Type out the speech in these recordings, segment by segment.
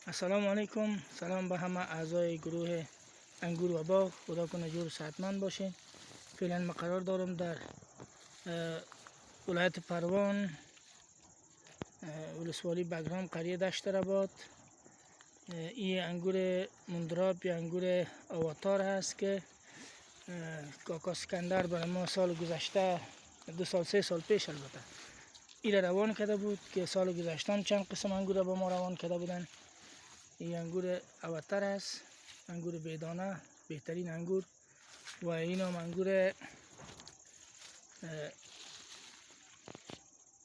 Ассалому алайкум. Салом ба ҳама аъзои гурӯҳи ангур ва боғ. Худо кунад, ҷур саҳатманд бошед. Феълан ма қарор дорам дар вилояти Парвон, ولسوالی بگرام، قریه دشت رباط. این انگور مندراب یا انگور آواتار هست که کاکا سکندر برای ما سال گذشته، 2 سال، 3 سال پیش البته، ایره روان کرده بود که سال گذشته هم چند قسم انگور را به ما روان کرده بودن. این انگور اوتر است، انگور بیدانه، بهترین انگور. و این هم انگور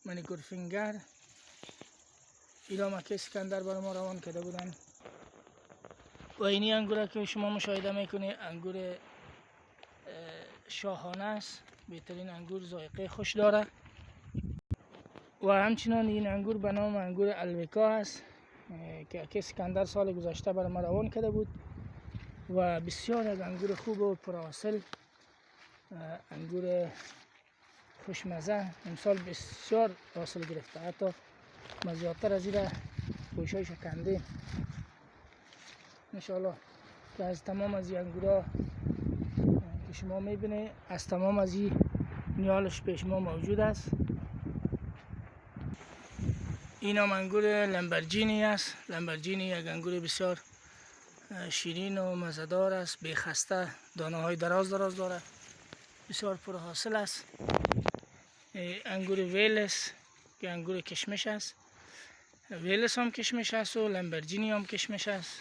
منیکور فینگر. اینا هم که سکندر برای ما روان کرده بودن. و اینی انگور که شما مشاهده میکنید، انگور شاهانه است، بهترین انگور، ذائقه خوش داره. و همچنان این انگور به نام انگور الویکا است که سکندر سال گذشته برای ما روان کرده بود و بسیار از انگور خوب و پرحاصل، انگور خوشمزه. امسال بسیار حاصل گرفته، حتی ما زیادتر از این خوشایش کنده. انشاءالله که از تمام از این انگورا که شما میبینید، از تمام از این نیالش پیش ما موجود است. این هم انگور لمبرجینی است. لمبرجینی یک انگور بسیار شیرین و مزهدار است، بیخسته، دانه های دراز دراز داره، بسیار پرحاصل است. انگور ویلس که انگور کشمش است. ویلس هم کشمش است و لمبرجینی هم کشمش است،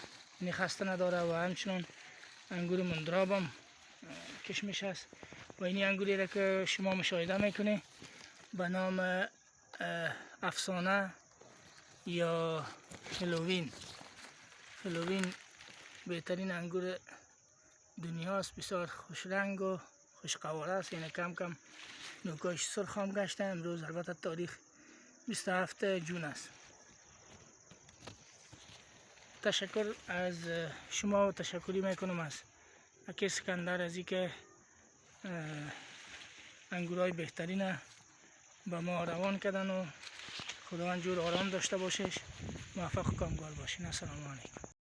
یعنی خسته نداره. و همچنان انگور مندراب هم کشمش است. و این انگوری را که شما مشاهده میکنید به نام افسانه یا هلووین. هلووین بهترین انگور دنیاست، بسیار خوش رنگ و خوش قواره است. یعنی کم کم نوکاش سرخ هم گشته. امروز البته تاریخ 27 جون است. تشکر از شما و تشکری میکنم از اکی سکندر از که انگورای بهترین به ما روان کردن و خداوند جور آرام داشته باشش. موفق و کامگار باشین. السلام علیکم.